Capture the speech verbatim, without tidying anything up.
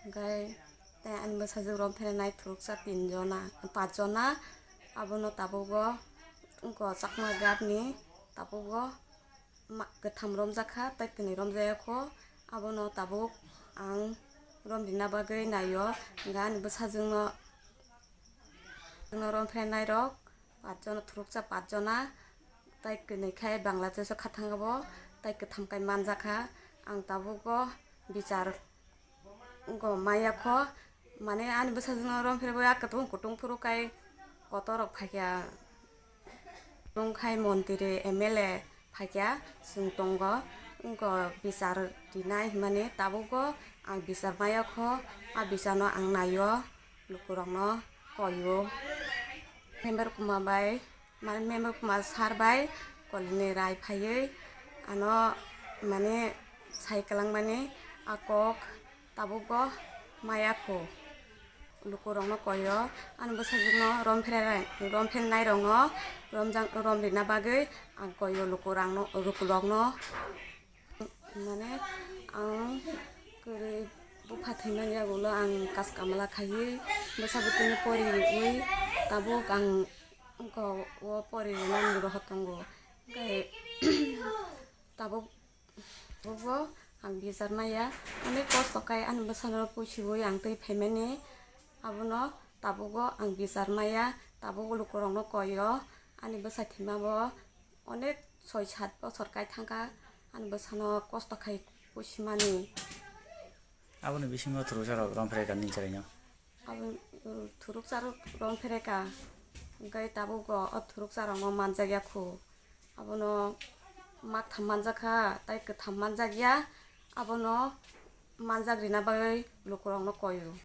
Hwnkhe tei ani bwsajwk rom phrenai thuruksa tin jona, pach jona. Abono tabukgo wngkha Chakma Ghat ni, tabukgo ma-, kwtham romjakha tei kwnwi romjakya kho. Abono tabuk ang rom rina bagwi naio, hwnkhe ani bwsajwkno, no rom phrenai rok pach jona, thuruksa pach jona, tei kwnwi khai Bangladesh o kha thangbo, tei kwtham kai manjakha. Ang tabukgo bichar wngkha maya kho, mane ani bwsajwkno rom phirwi a kwtung kutung phuru kai kotor rok phaikha, tong khai montri M L A phaikha, chwng tongo wngkha bichar rinai hwnmani. Tabukgo ang bichar maya kho, a bicharno ang naio, lukurokno koio, member kuma bai, mane member kuma sir bai kolini rai phaiwi ano mane sai kwlangmani a kok tabukgo maya kho. Lukurokno koio, ani bwsajwkno rom phrenai, rom phrenai rokno romjak, rom rina bagwi ang koio lukurokno, lukurokno. Mane ang kwrwi bupha thwimani yagulo ang kas kamla khaiwi bwsa bwtwino poriwi tabuk ang wngkha o poriwi nani rohor tongo. Hwnkhe tabuk, tabukbo ang bichar maya, onek kosto khai ani bwsano puisiwi ang twi phaimani, abono tabukgo ang bichar maya, tabuk lukurokno koio, ani bwsa thwimabo onek soi sat bosor kai thangkha, ani bwsano kosto khai pusimani. Aboni bisingo thuruksa rok rom phre ka nini chwraino? Abo thuruksa rok rom phre ka, hwnkhe tabukgo o thuruksa rokno manjakya kho. Abono maktham manjakha, tei kwtham manjakya, abono manjak rina bagwi lukurokno koio.